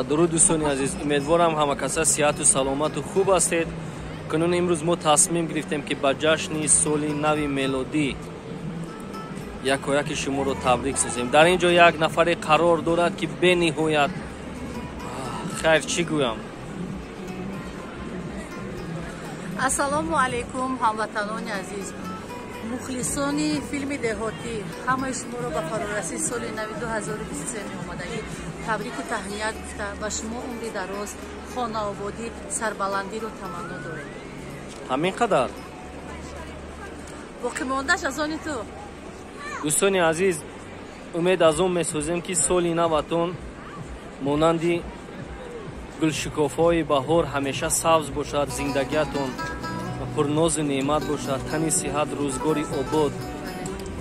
Дуруд дӯстони азиз, умедворам ҳама каса сиҳату саломату хуб ҳастед. Кунун имрӯз мо тасмим гирифтем, ки ба ҷашни соли нави мелодӣ якояки шуморо табрик созем. Дар ин ҷо як нафаре қарор дорад, ки бениҳоят хайр, чӣ гӯям. Ассалому алайкум, ҳамватанони азиз, мухлисони филми Деҳотӣ. Ҳамаи шуморо ба фарорасии соли нави 2023 меомадагӣ табрику таҳният гуфта, ба шумо умри дароз, хонаободӣ, сарбаландиро таманно дорем. Ҳамин қадар. Боқимондааш аз они ту. Дӯстони азиз, умед аз он месозем, ки соли наватон монанди гулшукуфои баҳор ҳамеша сабз бошад, зиндагиятон пурнозу неъмат бошад, тани сиҳат, рӯзгори обод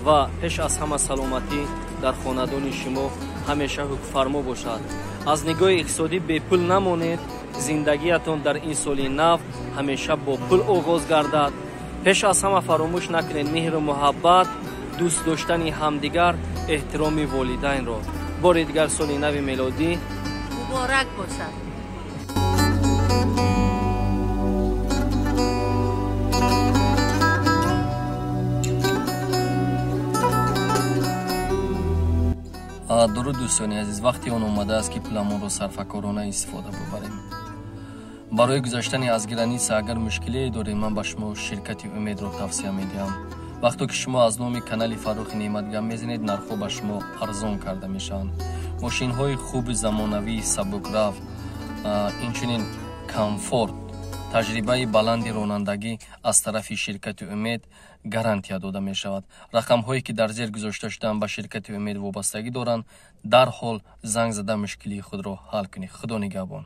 ва пеш аз ҳама саломатӣ дар хонадони шумо ҳамеша ҳукмфармо бошад. Аз нигоҳи иқтисодӣ бепул намонед, зиндагиятон дар ин соли нав ҳамеша бо пул оғоз гардад. Пеш аз ҳама фаромӯш накунед меҳру муҳаббат, дӯст доштани ҳамдигар, эҳтироми волидайнро. Бори дигар соли нави мелодӣ муборак бошад. Дуруд дӯстони азиз, вақти он омадааст, ки пуламонро сарфакорона истифода бубарем. Барои гузаштани аз граница агар мушкилие дорем, ман ба шумо ширкати Умедро тавсия медиҳам. Вақто ки шумо аз номи канали Фаррухи Неъмат гап мезанед, нархҳо ба шумо арзон карда мешаванд. Мошинҳои хуби замонавӣ, сабукрафт, инчунин комфорт, таҷрибаи баланди ронандагӣ аз тарафи ширкати Умед гарантия дода мешавад. Рақамҳое ки дар зер гузошта шудаанд, ба ширкати Умед вобастагӣ доранд. Дарҳол занг зада мушкилии худро ҳал кунед. Худо нигаҳбон.